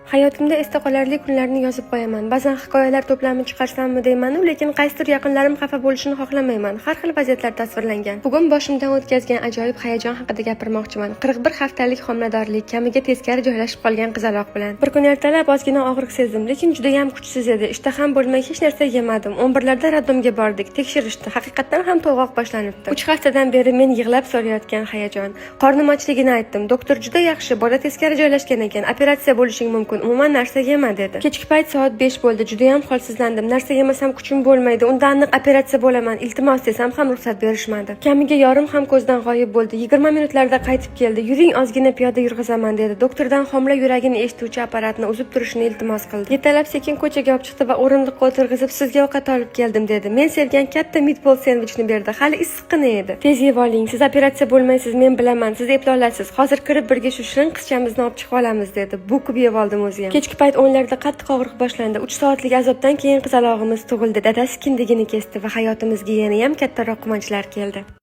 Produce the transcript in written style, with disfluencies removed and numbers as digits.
Hayotimda esda qolarli kunlarni yozib qo'yaman. Ba'zan hikoyalar to'plami chiqarsammi deyman-u, lekin qaysidir yaqinlarim xafa bo'lishini xohlamayman. Har xil vaziyatlar tasvirlangan. Bugun boshimdan o'tkazgan ajoyib hayajon haqida gapirmoqchiman. 41 haftalik homiladorlik, kamiga teskari joylashib qolgan qizaloq bilan. Bir kun ertalab ozgina og'riq sezdim, lekin juda ham kuchsiz edi. Ishtaham bo'lmay hech narsa yemadim. 11 larda роддом ga bordik. Tekshirishdi. Haqiqatdan ham to'lg'oq boshlanibdi. 3 haftadan beri men yig'lab so'rayotgan hayajon. Qornim ochligini aytdim. Doktor juda yaxshi, bola teskari joylashgan ekan. Operatsiya bo'lishing mumkin. Umuman narsa yema, dedi. Kechki payt soat 5 bo'ldi. Juda ham holsizlandim. Narsa yemasam kuchim bo'lmaydi. Unda aniq operatsiya bo'laman. Iltimos desam ham ruxsat berishmadi. Kamiga yarim ham ko'zdan g'oyib bo'ldi. 20 minutlarda qaytib keldi. Yuring, ozgina piyoda yurg'izaman, dedi. Doktordan homila yuragini eshituvchi apparatni uzib turishini iltimos qildi. Yetalab sekin ko'chaga olib chiqdi va o'rindiqqa o'tirg'izib, sizga ovqat olib keldim, dedi. Men sevgan katta meatball sendvichni berdi. Hali issiqqina edi. Tez yeb oling. Siz operatsiya bo'lmaysiz, men bilaman. Siz eplolasiz. Hozir kirib birga shu shirin qizchamizni olib chiqib olamiz, dedi. Bukib yeb oldim o'zi ham. Kechki payt 10 larda qattiq og'riq boshlandi. 3 soatlik azobdan keyin qizalog'imiz tug'ildi. Dadasi kindigini kesdi va hayotimizga yana ham kattaroq quvonchlar keldi.